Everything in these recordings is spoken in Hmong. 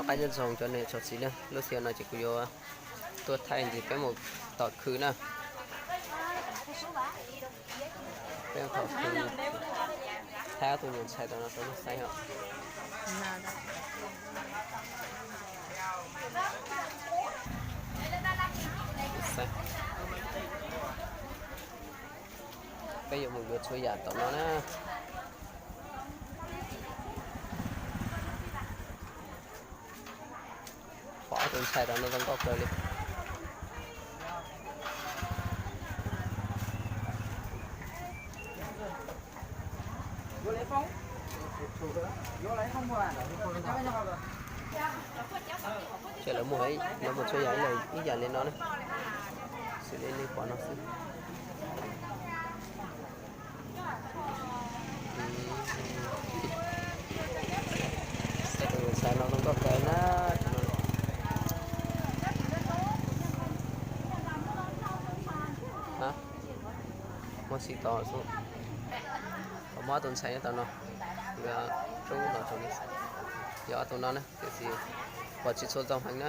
Qab nyob zoo cov niam cov txiv na, lub sij hawm no ces kuv yuav tuaj thaij ntxiv peb mus tom khw na. Peb mus tom khw thaij ob tug nyuam ntxhais tom no rau nej saib os. Peb yuav mus yuav txhua yam tom no na. Pom ob tug ntxhais tom no zoo nkauj kawg li. Ces lawv muag, lawv muag txhua yam ib yam li no na. Xws li nej pom no xwb. Tus ntxhais no zoo nkauj kawg na. Muab xim tos, muab ob tug ntxhais nyob tom no, rub los rau, yog ob tug no na, tiam sis pom tsis tshua zoo heev na,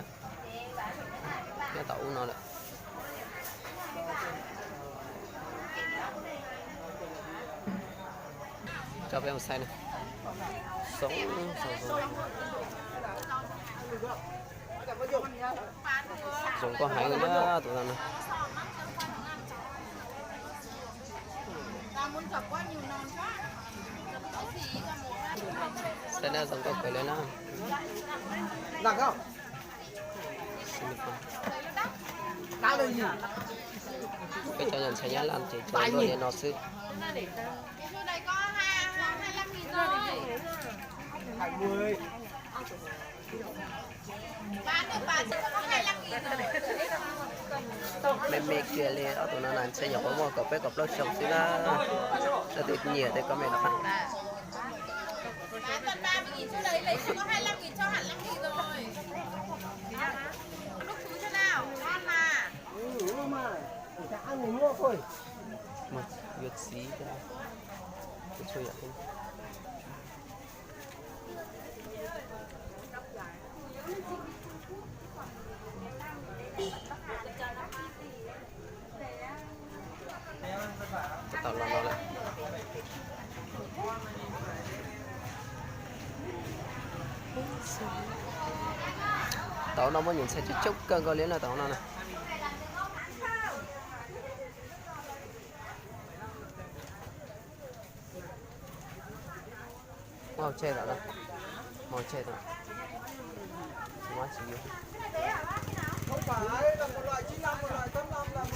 nyob tom ub no lawm. Coj peb mus saib na. Zoo, zoo, zoo. Zoo nkauj heev na tus no na. Saib na, zoo nkauj kawg li na. Peb cov nyuam ntxhais Nyab Laj ces cov luaj li no xwb. Me me kiag li ob tug no na, ntshe nyuam qhuav muaj kaum peb kaum plaub xyoo xwb na. Leej twg nyiam ces comment los. Yuav txiv thiab. Tau los no lawm. Tau no muaj nyuam ntxhais coob coob kawg nkaus li na tau no na. Hauv tsev tom no, hauv tsev tom, tsis muaj tsis yus.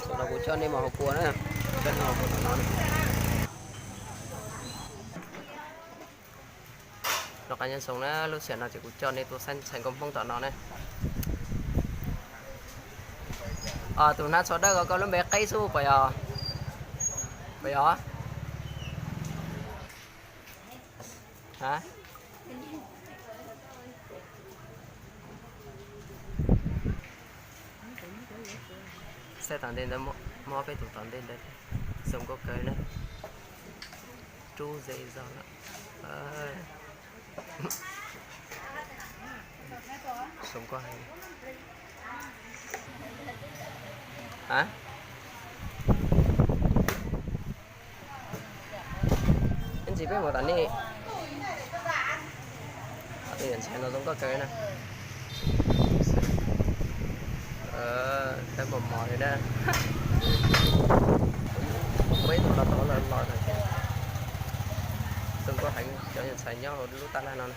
Tam no kuv coj nej mus hauv kua na, coj nej mus hauv kua tom no. Noj qab nyob zoo na, lub sij hawm no ces kuv coj nej tuaj saib ntxhais nkauj Hmoob tom no ne. Tus hnab txhob dawb ko koj lub npe qeb xwb puas yog? Puas yog? Ha? Saib tom ntej ntawd, muaj peb tus tom ntej ntawd, zoo nkauj kawg na. Rub ze zog lawm. Zoo nkauj heev. Ha? Ib ntsis peb mus tom nej. Tus yawm ntxhais no zoo nkauj kawg na. Peb mos mos li na. Muaj ib tug los tod los los. Zoo nkauj heev, cov yawm ntxhais nyob hauv lub tab laj no na.